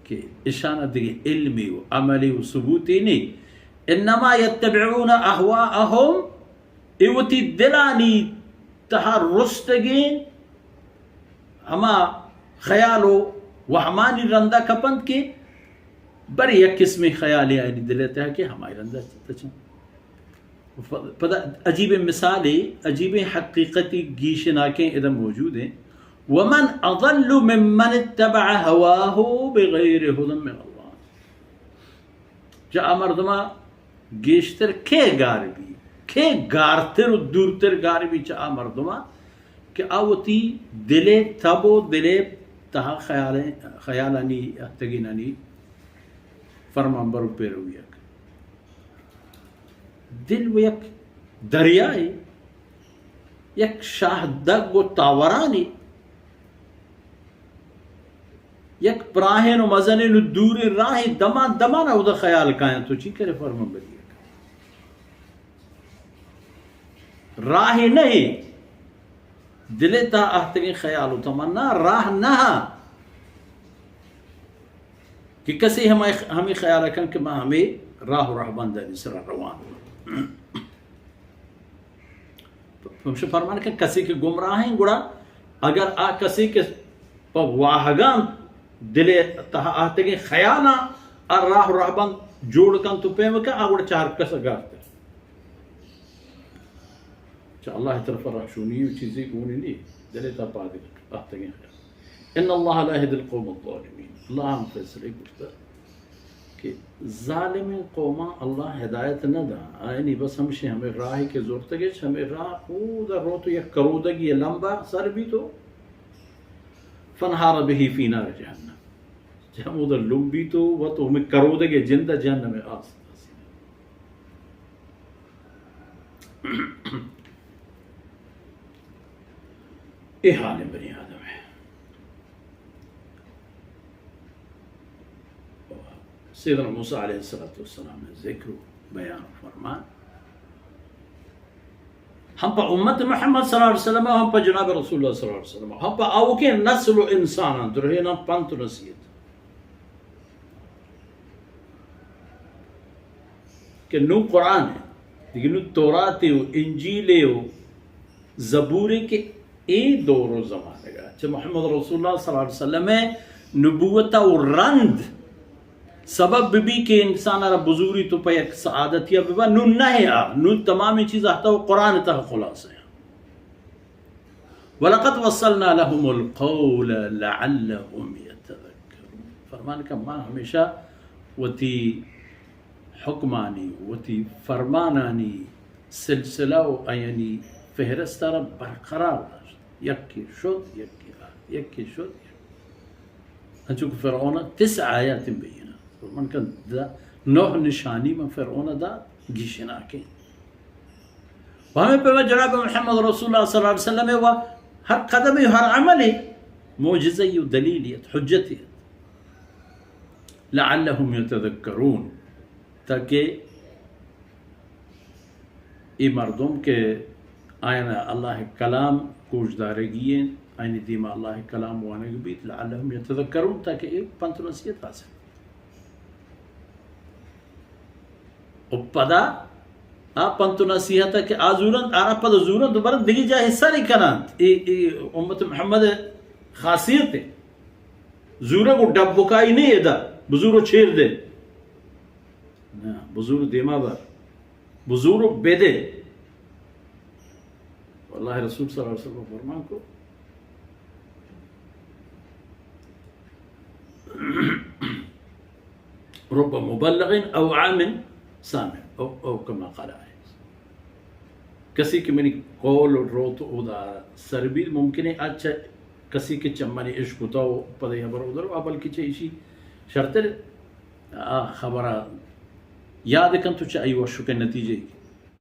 کہ اشانا دگہ علمی و عملی و ثبوتی نی۔ انما یتبعون اہواءہم، اے وتی دلانی تہا رستگیں ہما خیال و وہمانی رندا کپنت کہ بر یک قسمیں خیالے آیانی دل ء تہا کہ ہمائی رندا تچنت۔ ف-، پدا عجیبیں مثالے، عجیبیں حقیقتی گیشناکیں ادا موجود ہیں۔ ومن اضل ممن اتبع هواه بغیر هدى من الله۔ چہ آ مردما گیشتر کئے گار بی، کئے گارتر و دورتر گار بی چہ آ مردما کہ آ وتی دلے تب و دلے تہا خیالیں، خیالانی اہتگینانی فرمان بر و پیروی ء کن۔ دل و یک دریائے، یک شاہدگ و تاورانے، یک پراہیں و مزنیں و دوریں راہیں، دمان دمان اودا خیال کایاں، تو چی کرے فرمان بری ء کن؟ راہ نہ، دل ء تہا اہتگیں خیال و تمنا راہ نہ، کہ کسے ہمے، ہمے خیال کن کہ ما ہمے راہ و رہبندانی سرا روان۔ پمشہ فرمان کہ کسے کہ گمراہیں، گڑا اگر آ کسے کہ پہ واہگاں دل ء تہا اہتگیں خیالاں آ راہ و رہبند جوڑ کنت و پیم کن، آ گڑا چہ ہر کس ء گارتر۔ چہ اللہ ء طرف ء رہشونی و چیزے گونی نی، دل ء تہا پاد اہتگیں خیال۔ ان اللہ لا یهدی القوم الظالمین، اللہ ہم فیصلے گوشتہ کہ ظالمیں قوماں اللہ ہدایت نہ داں، آیانی بس ہمشیں ہمے راہے کہ زرتگ اچ، ہمے راہ اودا روت و یک کرودگی لمبا سر بیت و فانهار به فی نار جہنم، چہ ہمودا لمبیت و وت و ہمے کرودگے جند ء جہنم ء آس۔ اے حال بنی آدم ہے۔ سیدنا موسیٰ علیہ الصلوۃ والسلام نے ذکر و بیان و فرمان ہم پہ امت محمد صلی اللہ علیہ وسلم، ہم پہ جناب رسول اللہ صلی اللہ علیہ وسلم، ہم پہ آوکیں نسل و انساناں درہیناں پنت و نصیحت کہ نوں قرآن ہے، لیکن نوں تورات و انجیل و زبور کہ اے دور و زمانگا چہ محمد رسول اللہ صلی اللہ علیہ وسلم ء نبوت و رند سبب بہ بی کہ انسان را بزوری تو پہ یک سعادتیا ببا، نوں نہ آ، نوں تمامیں چیز آتا و قرآن تہ خلاصہ ہے۔ ولقد وصلنا لهم القول لعلهم يتذكرون۔ فرمان کہ ما ہمیشہ وتی حکمانی، وتی فرمانانی سلسلہ و آیانی فہرست را برقرار داشت۔ یکے شد، یکے آت، یکے شد، یکے۔ انچو کہ فرعون تسع آیات بینات۔ فرمان کن دا نہ نشانی من فرعون دا گیشناکیں۔ و ہمے پیما جناب محمد رسول اللہ صلی اللہ علیہ وسلم و ہر قدم و ہر عمل معجزہ و دلیل ات، حجت ات۔ لعلهم يتذكرون، تاکہ اے مردم کہ آیانا اللہ کلام گوش دارگی انت، آیانی دیما اللہ کلام وانگ بیت، لعلهم يتذكرون، تاکہ اے پنت و نصیحت حاصل۔ و پدا آ پنت و نصیحت کہ آ زورنت، آرا پدا زورنت و برنت دگہ جاہے سر کننت۔ اے، اے امت محمد خاصیت ہے۔ زورگ و ڈبکائی نہیں ادا، بزور و چیر دے۔ نہ، بزور دیما بر۔ بزور و بدے۔ اللہ رسول صلی اللہ علیہ وسلم فرمان کو، رب مبلغ او عام سامع، او، او کما قال علیہ۔ کسی کہ منی قول روت اودا سر بیت، ممکن ہے اچھا کسی کہ چہ منی اشکتا و پدے ہبر اودر، بلکہ چہ ایشی شرتر آ خبر یاد کن تو چہ ای وشک نتیجہ۔